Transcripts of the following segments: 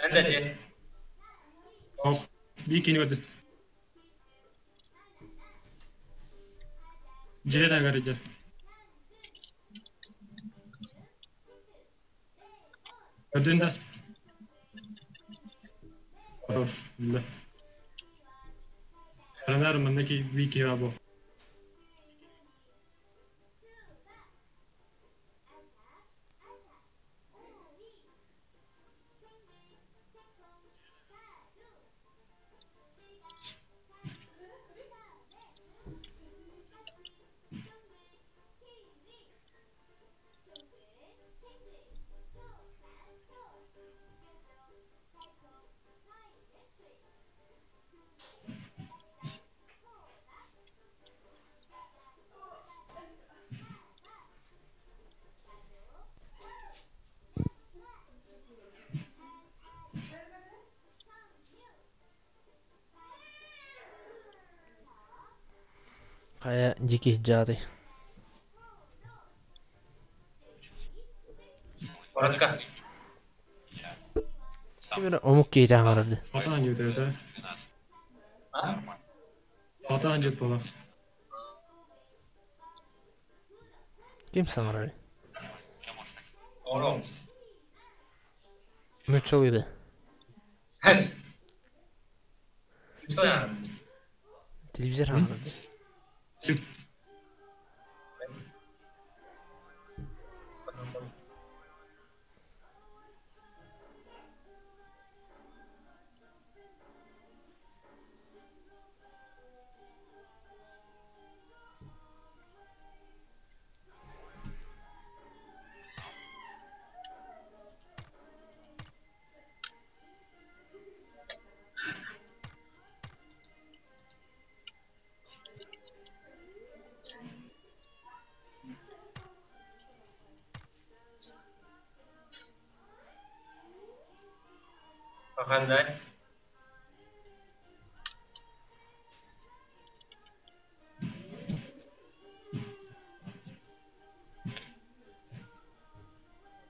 Эн да диэн. Ох, биир кини көрдө. Дьиэ таһыгар иһэр. Көрдүн да? Хорош, биллэ. Ханар манна ки биир киһи баар буо. Хайа дьикий дьааты Коротко. Ким эрэ омук киһитэ аҥарарды Сатаан диэбитэ А? Сатаан диэт буолар. Ким саҥарарый? Оро. Нууччалыы Хэс. Что я? Телевизор аҥарарды. Ким? Хахандай.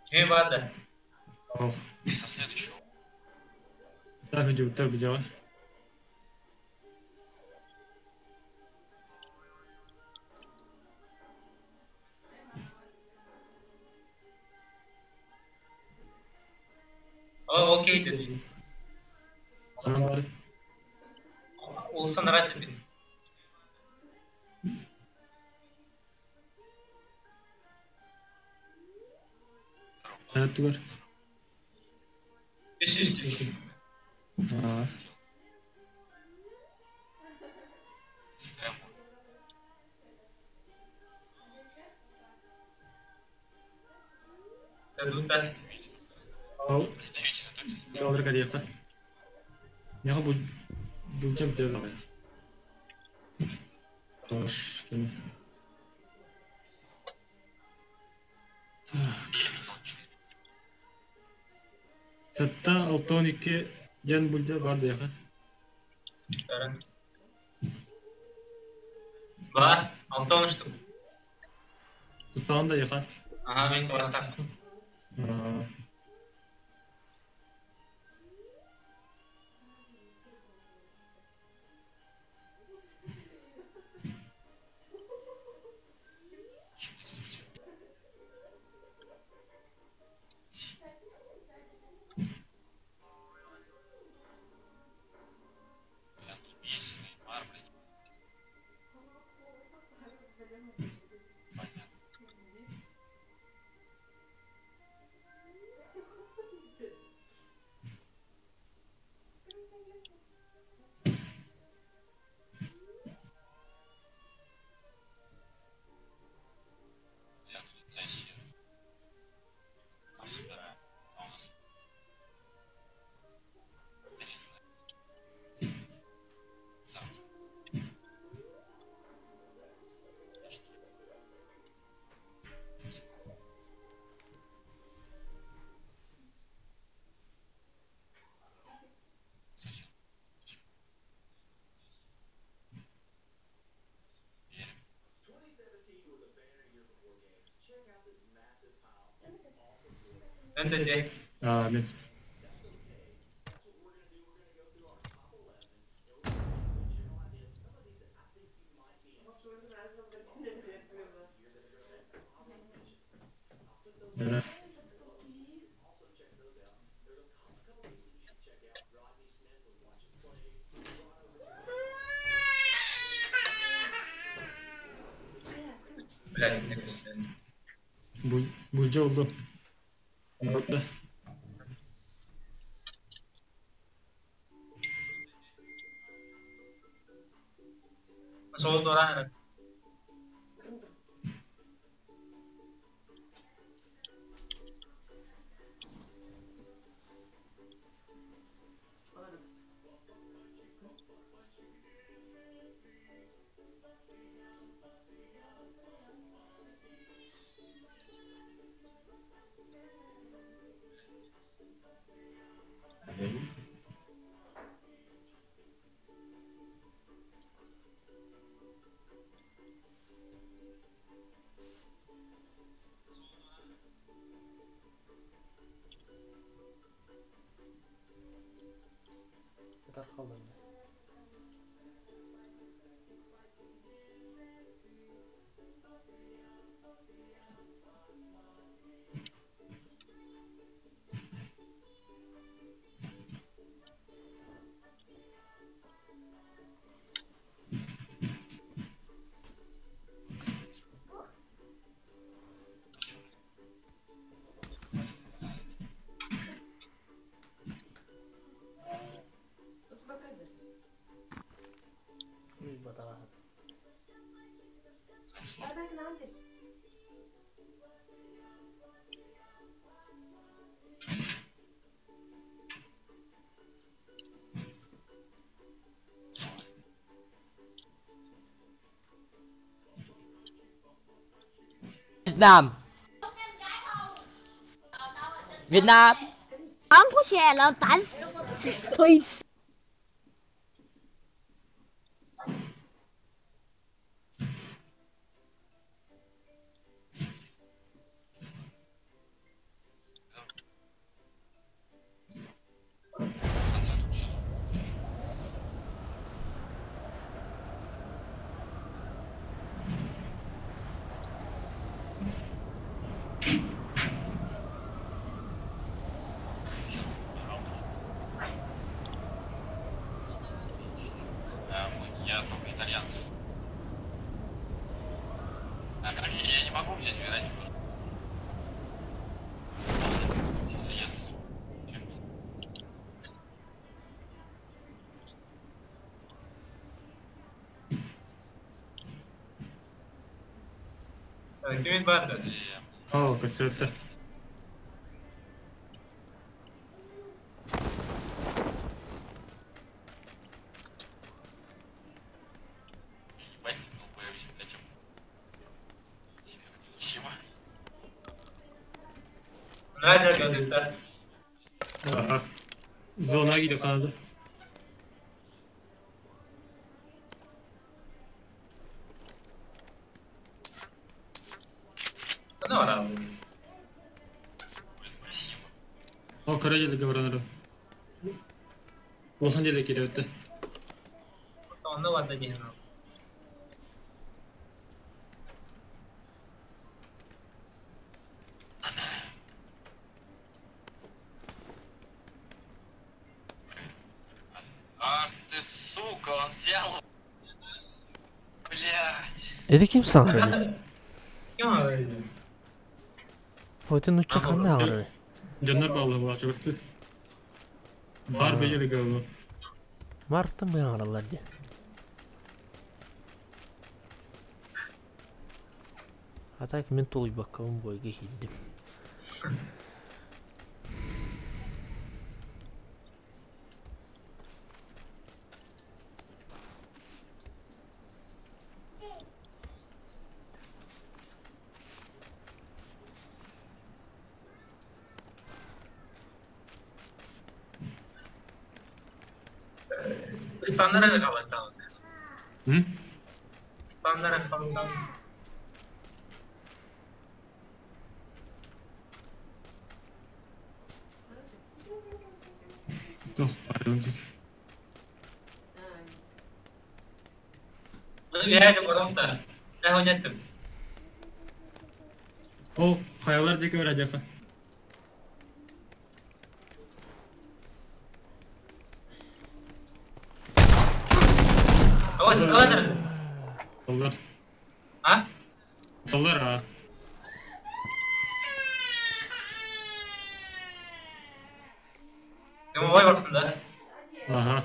Кими баар да? Ох. Так идиоттар билэҕин. О, окей дедин. Ханан баар? Улсан рад дедин. Хайа тугар? Үс үс дедин. Аа. Дадут да. Ол Олор кэлиэххэ. Миэхэ бу булдьам бүтэр даҕаны. Хорош, кини. Так. Сатта 6-12 диэн булдьа бар диэхэ. Көрөн. Бар. Алтан штук. Туттаҕын да диэхэ. Ага, мен класстаахпын. Аа. Эн да диэн. Аа, мин. Да. Блядь, не представляю. Bulca oldu. Да. Сол доран Việt Nam Việt Nam 刚过去了，咱推死。 Я только итальянцы. А так я не могу взять Верати, потому что... Если... Кимин барды? О, көтөрдө. Ебать, долбоёб, блядь. Чего? Nerede gördüler? Aha. Zona gidiyor Kanada. Ne var abi? Спасибо. О, Караjeligi баранары. Улахан деле келебетте. Онно var da diyelim. Ах ты, сука, он взял. Блять. Это ким саңарар? Kim abi? Хотен учча ханна аңарар. Жандар баалы була чугасты. Бар бежелиги олу. Мартын бу аңаралар ди. А так мен толуй баккабын бойга кийдим. Standara kalır. Hı? Standara kalır. Тох, пардончик. Үһээдим оромта. Э ойнаттым. Ол хайалар диэки барадьаха. Ого сыталар. Олар. А? Олар а. Дымовой барсын да. Ага.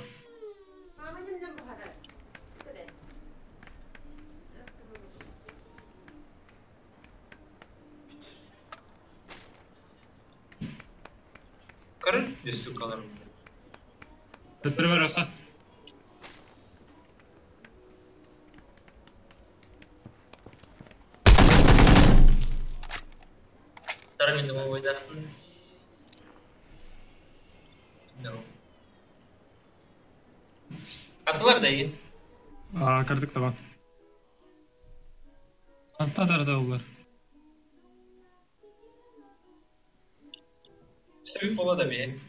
Көрөр сука Төттөрү бараха. Старый мен дымовойда. No. Атылар да ин. Аа, кырдык табан. Ханта тарда олар. Себеп бола да бе.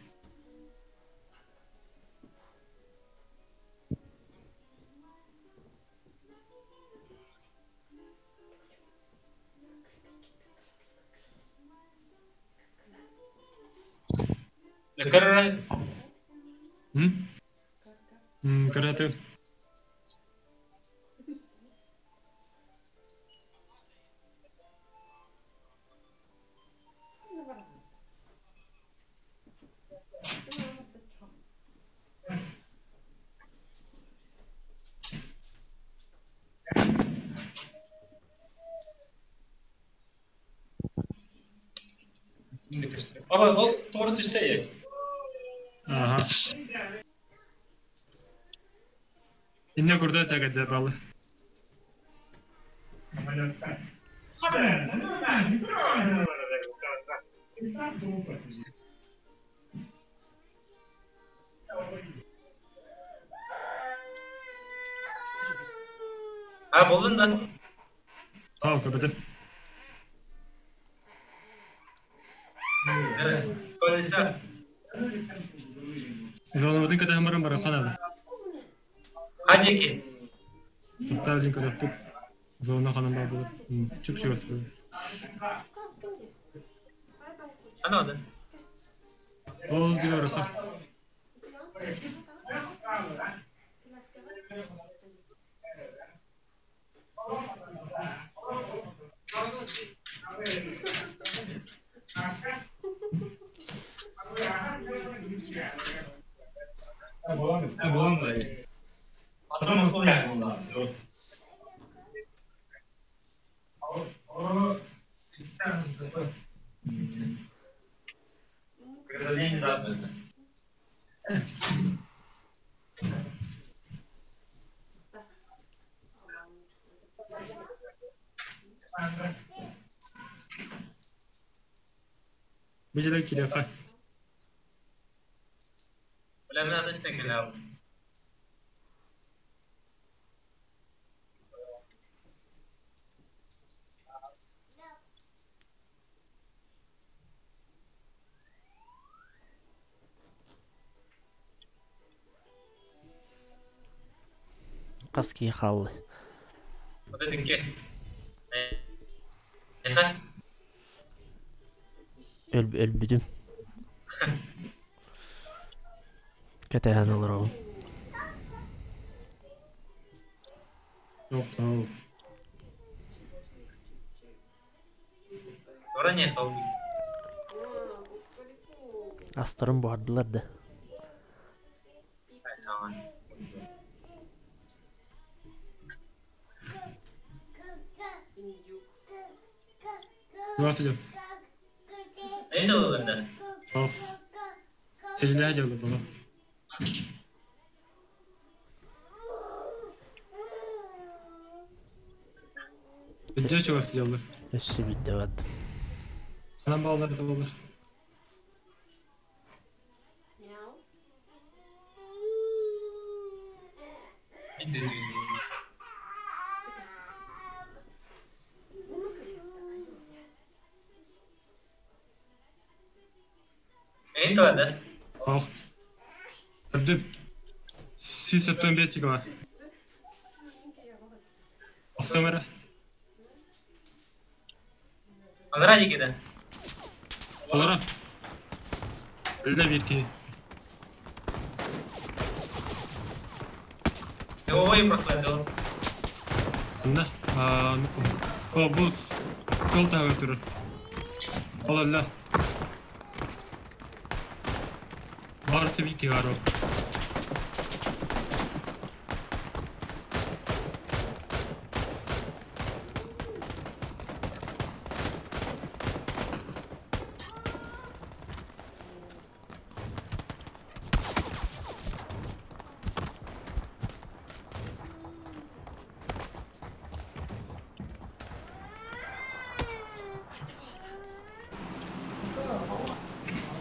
Көрөр М? М, караты. Aba ол туора түстэ Ага. Инне курда сәгәдә балы. А болдун да. Ау, көбөтө. Колеса. Золотын ката хамаран бара ханада. Хадики. Тукталын көрөп. Зона ханан бар булып. Чүп чүп. Ана да. Ол дигәр ха. Бижелек кире ха. Бля, мен адышна келем. Хас киһи хаалла. Вот это ке. Эха. Өлбүтүм. Кэтэһэн олоробун. Жок, тау. Ора не хал. Астарын буһардылар да. Дуасы жок. Эйде олар да. Ох. Селиле жылы буну. Бирде чугас жылы. Өссө биирдэ бардым. Анан балалар да болар. Эйде да. Ох. Көрдүм. Сиз септен бестик бар. Охсуом эрэ. Аллараа диэки да. Олорон. Өллө биир киһи. Ой, прокладывал. Онно. Аа, О, бу суол таһыгар турар. Ол өллө. Баар биир киһи баар ол.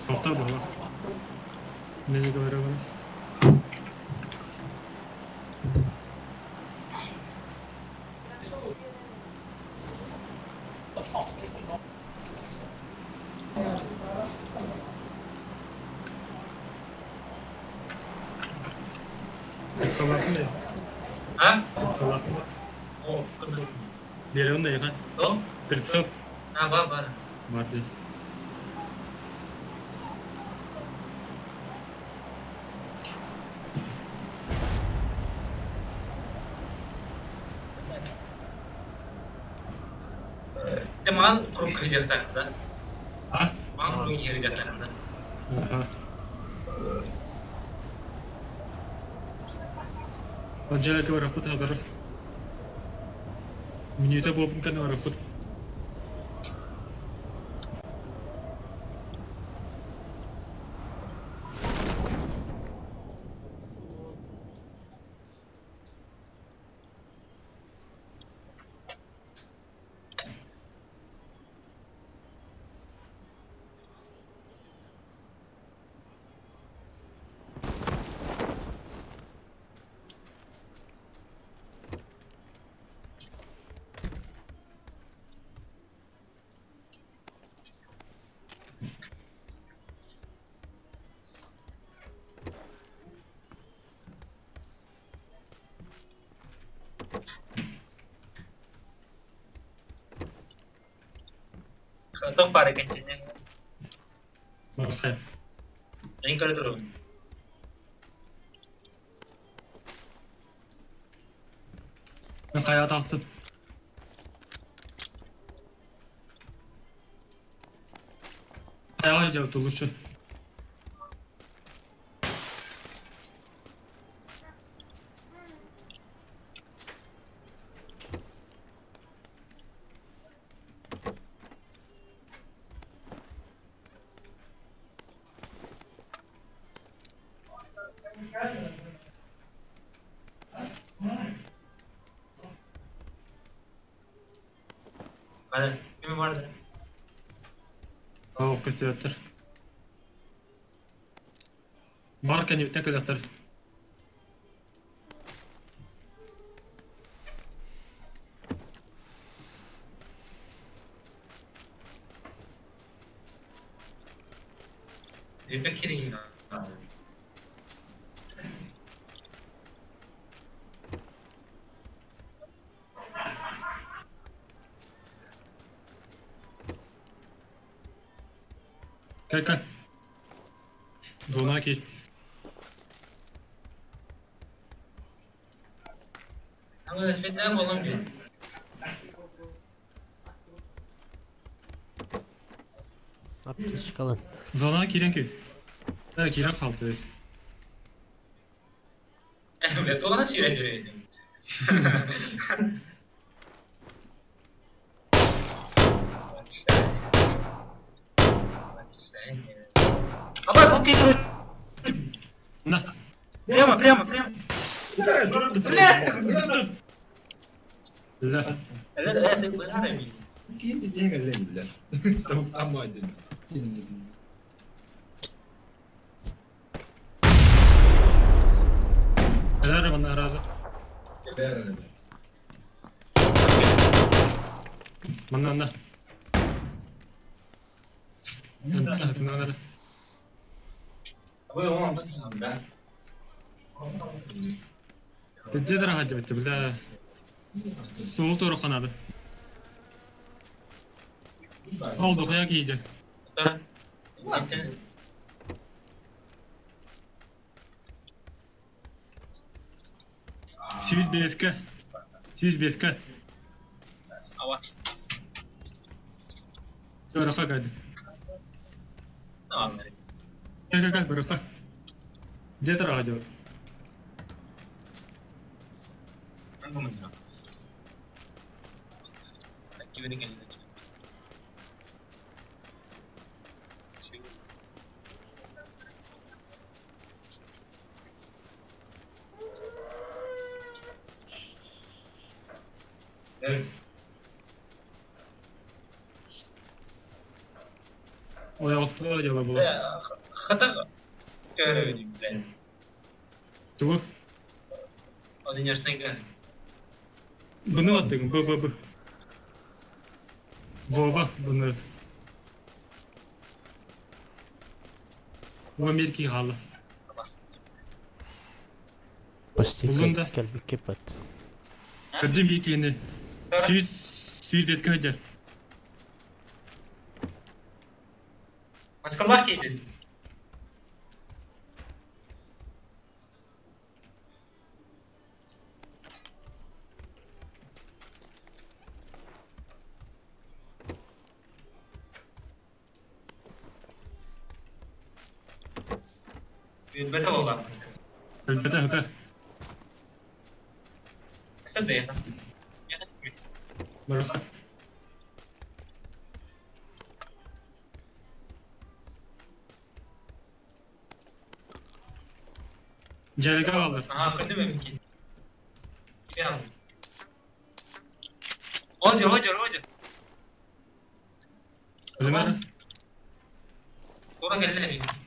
Суохтар буолар. Не говорю. Салатны. А? Салатны. О, куда? Берем да ехать. Кто? Прицеп. А, бар, бар. Бар дии. Ты ман круг кирдехтах, да? А? Ман круг кирдехтах, да? Ага. Отжелeke бараппыт адар. Минута буолбун кэннэ бараппыт. Туох баар кэнчинэ? Барсай. Эн көрө турабын. Хайа тахсып. Хайаҕа дьэ тулуччу. Hadi, kim vardı? Оо, көстүбэттэр. Бар кэнниттэн кэлэхтэр. Элбэх киһи Кэл кэл. Зона киир. Ама велосипеднээх буолан дии. Аптечкалын. Зонаҕа киирэн кэбис. Э, киирэн хаалта эбит. Бля, туоҕа сүүрэ сүүрэ Абас, окей, На. Прямо, прямо, прямо. Бля! Бля. Это бля, Эрэ манна арааза. Манна анна. Антына Где дорога девать, бля? Суол туруохха наада. Ол дохуя киирдэ. Сүүс биэскэ. 105-кэ. Бырахха кэлдим. Кэл кэл кэл бырахха. Дьэ тараҕа дьон. Ойоҕоско дьыала буолар. Тугу? Быны баттыгын, б б б. Вова быны. Бу Америки хаалла. Почти Буллун да. кэлбиккэ бат. Көрдүм биир киһини. 100 105-кэ сылдьар. Москва киирдин. Өлбөтө буолла. Өлбөтө сытар. Сыдыйа. Бырахха. Дьэлгэ аҕаллар. Аха, көрдүм эбикки. Кире алdım. Hoca hoca hoca. Өлүмэр. Тура кэллэ эбит.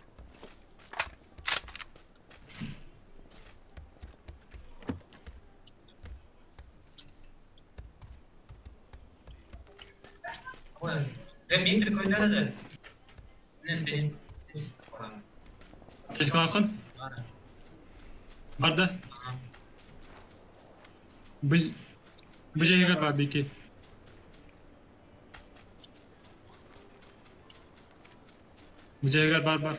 Ben bir koyda da. Ne benim. Течкалааххын? Барда. Бу бу дьиэҕэр баар бики. Бу дьиэҕэр бар бар.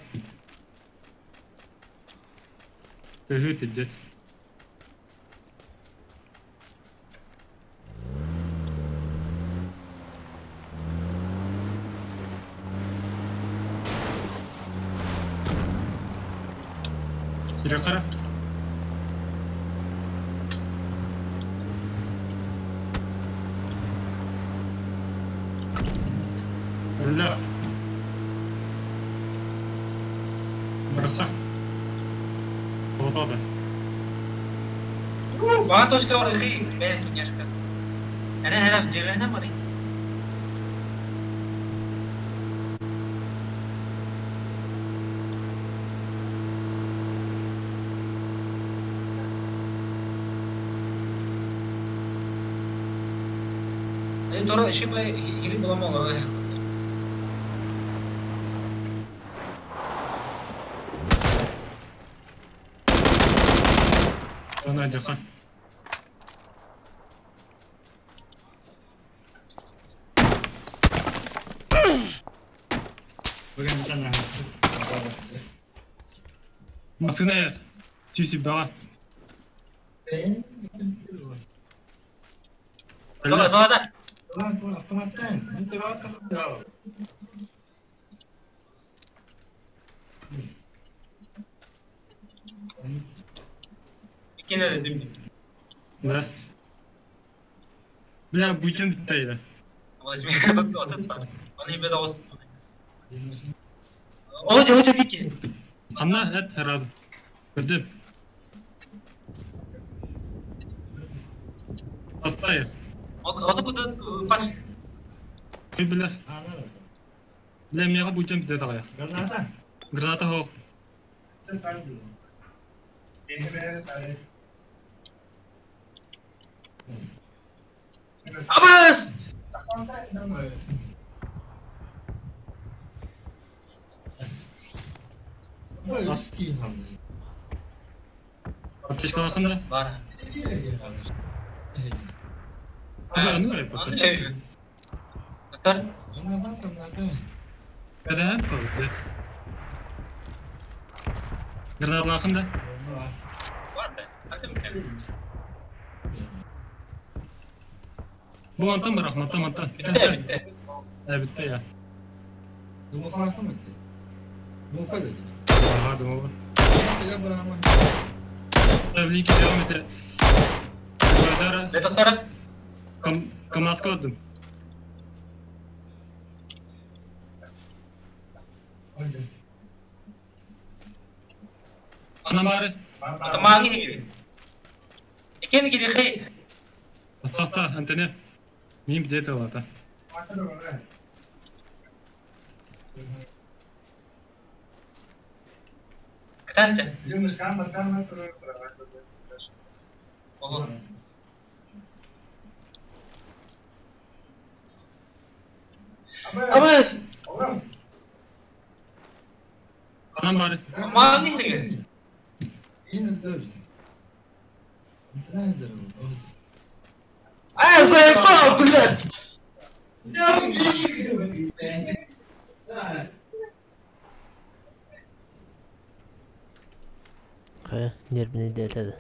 Төһүү пиздец. Кире хара. Өллө. Бырахха. Солотода. Баа точка бар хи. Бэ туняшка. Ана ана дьиэлэнэ бары. Тора шиба хили буламал. Она дьаха. Масына сүүсүп баҕа. Sola sola да. Иккине де дүм. Да. Бля, бүтүн бүттэ Возьми этот этот. Оны беда olsun. Hoca hoca бики. Ханна эт разы. Көрдүм. Састай. Ото куда паш. Ты бля. Бля, мега бүтүн бүттэ сагая. Граната. Граната хо. Абас! Аптечкалаахын да? Бар. Аны эрэ пока. Кэдэһэн блядь. Гранатлаахын да? Бу мантан бырах, мантан, мантан. Bitti bitti. Э, бүттэ я. Ага, думал. Таблики devam et. Градара, Летостара. Камаска отдым. Ханан бары? Атамаҥы киһи. Иккиэн киһи Остахта, Антоне. Мин где-то лата. Кытаанча. Олор. Абыс. Ханан бары? Маҥы киһи. А, заебал, блядь! Хайа, нервнэйдээтэ да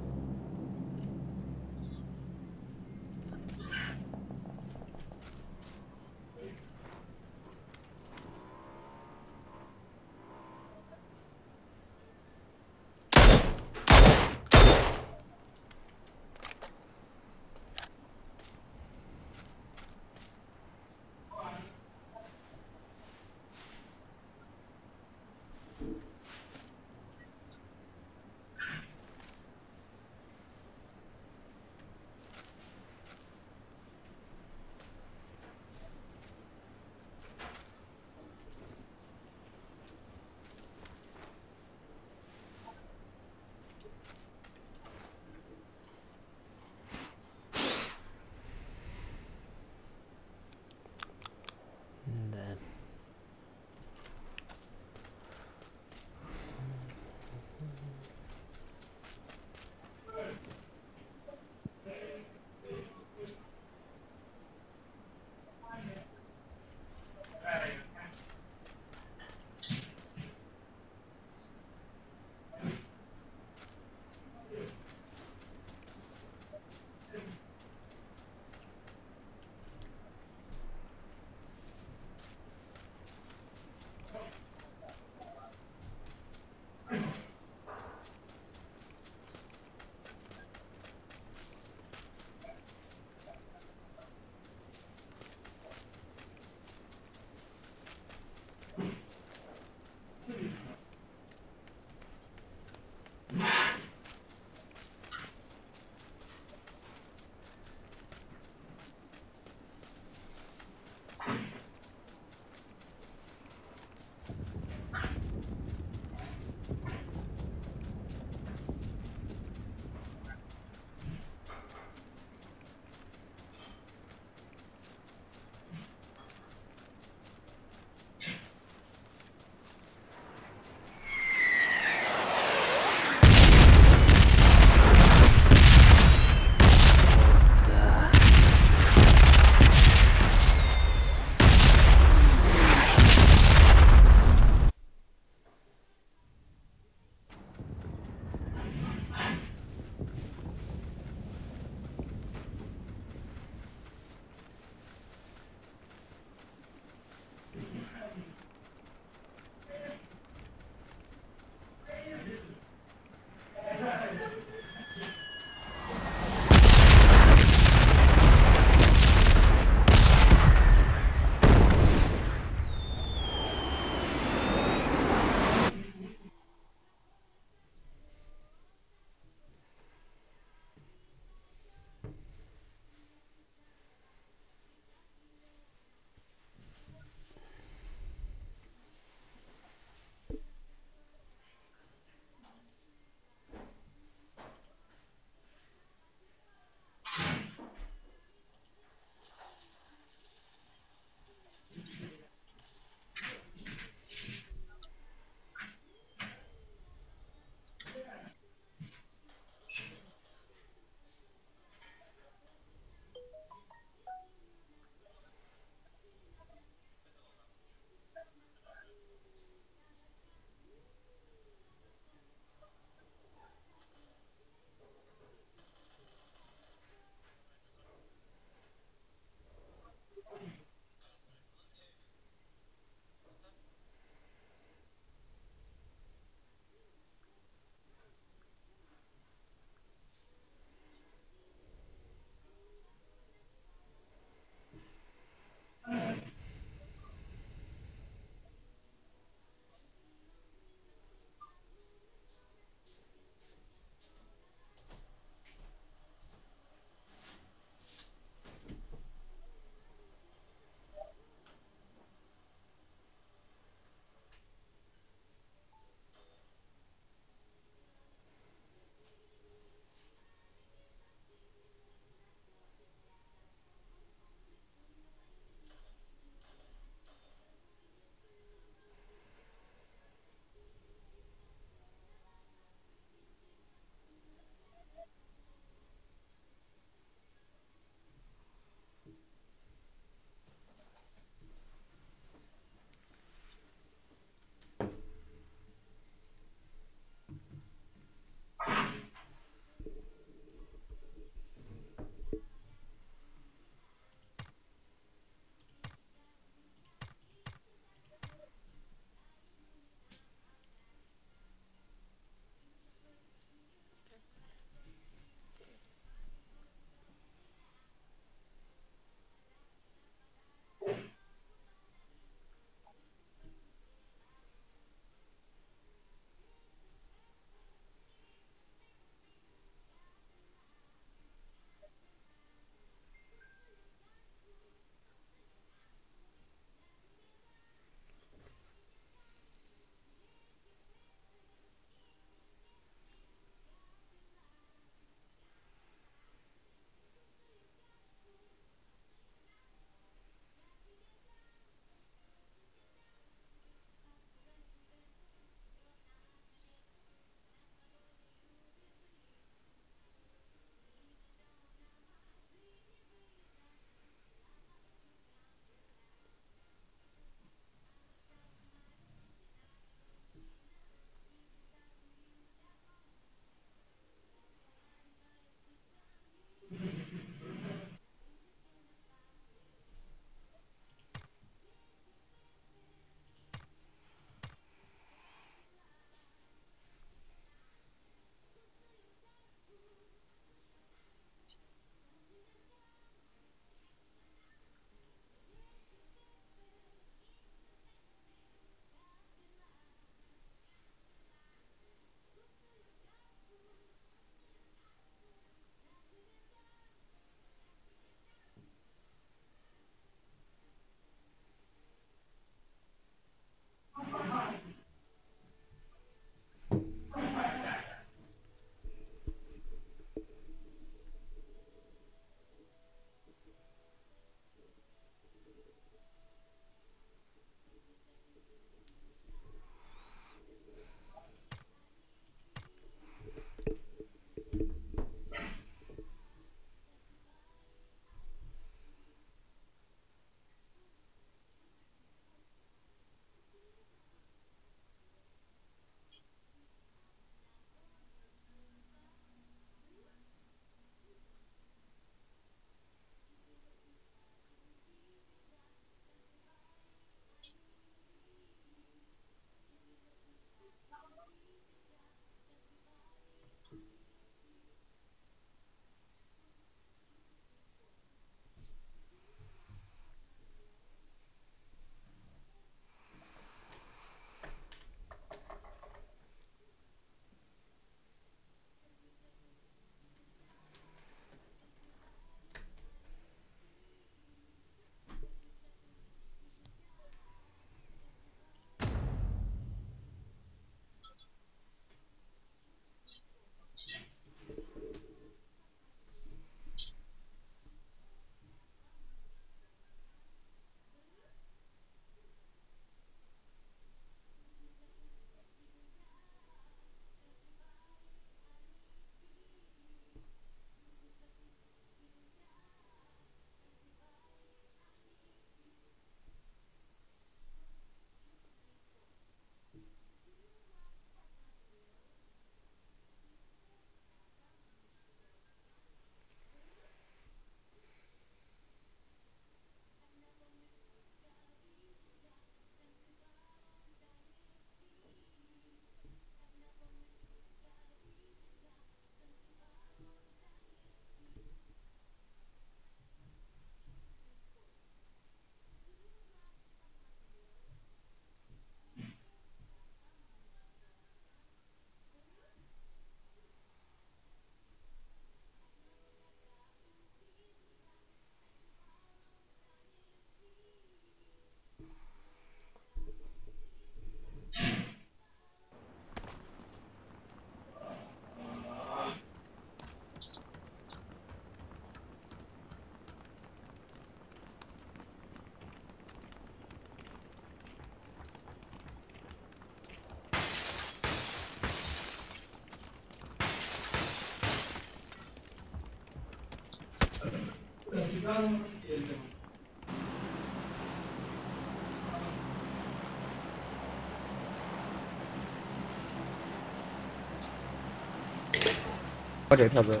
我这条子。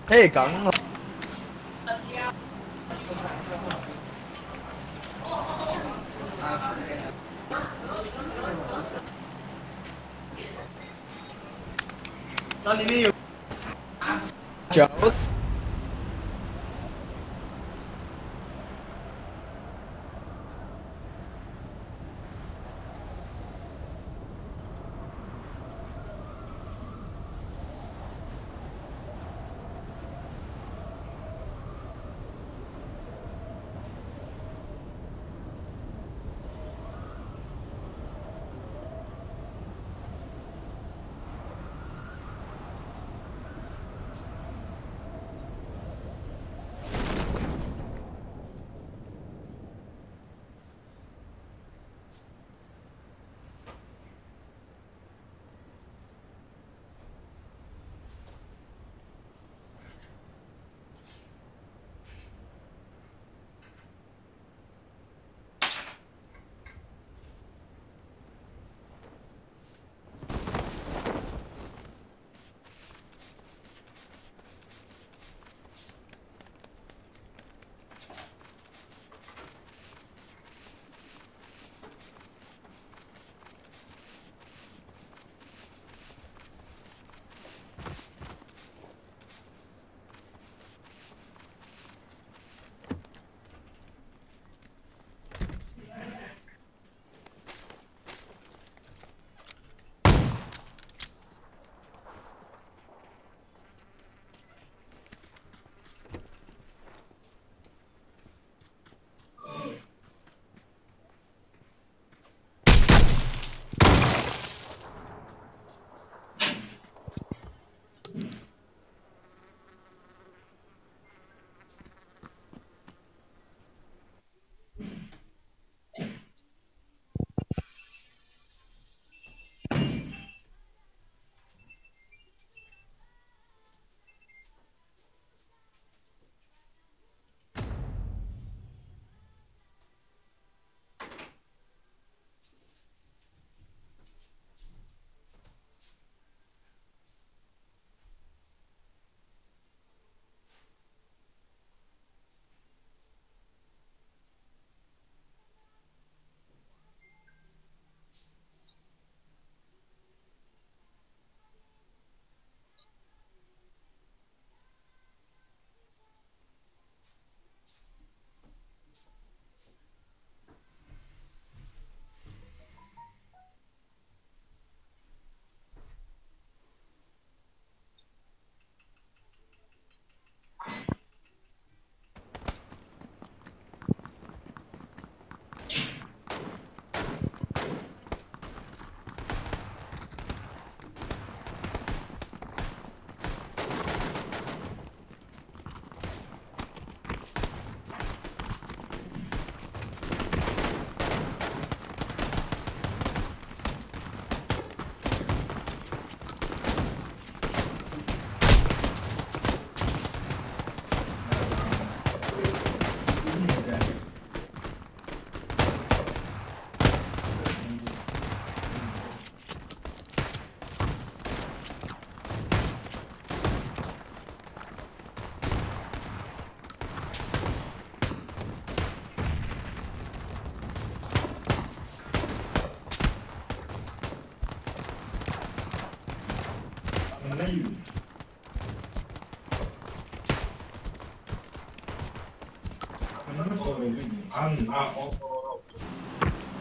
嘿，刚了。那里面有。九。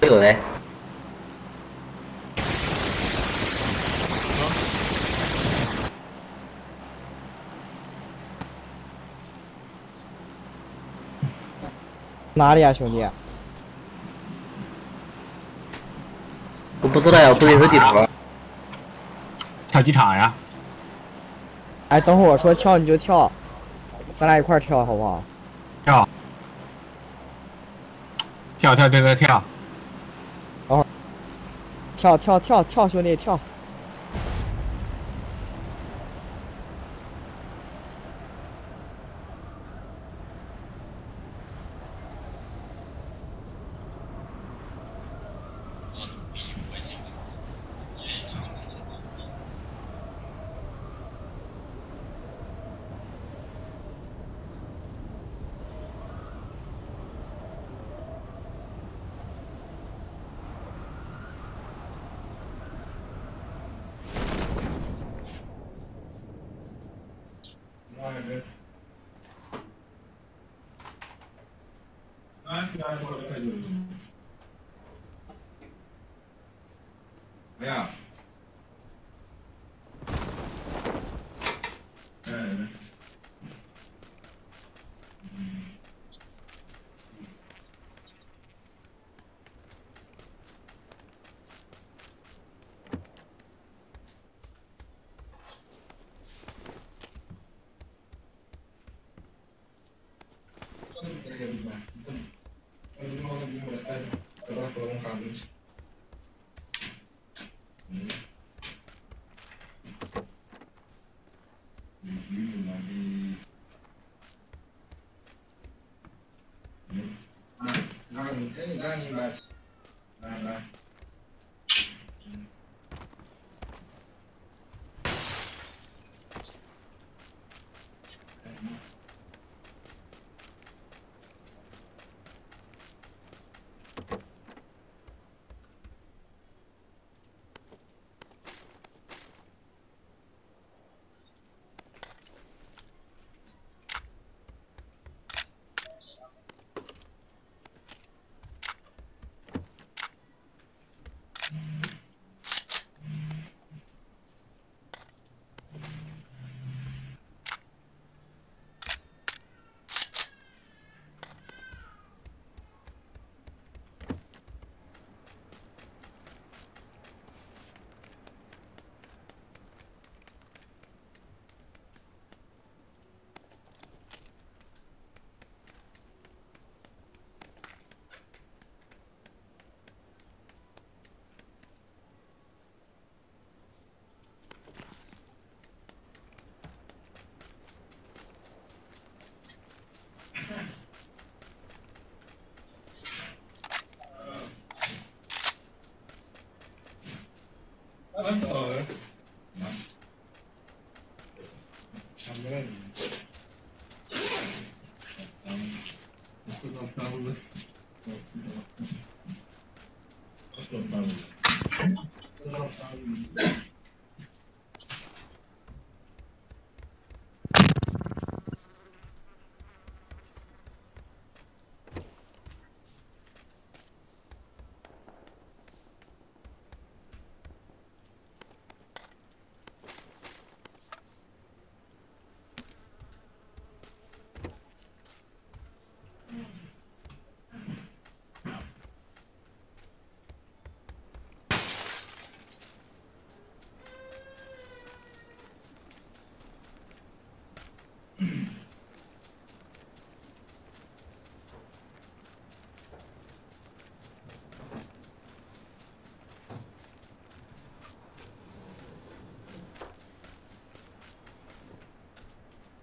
有嘞。哪里啊，兄弟？我不知道呀，我不认识地图。跳机场呀！哎，等会儿我说跳你就跳，咱俩一块跳好不好？跳！跳跳跳跳跳！等会儿，跳跳跳跳，兄弟跳！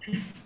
Mm-hmm.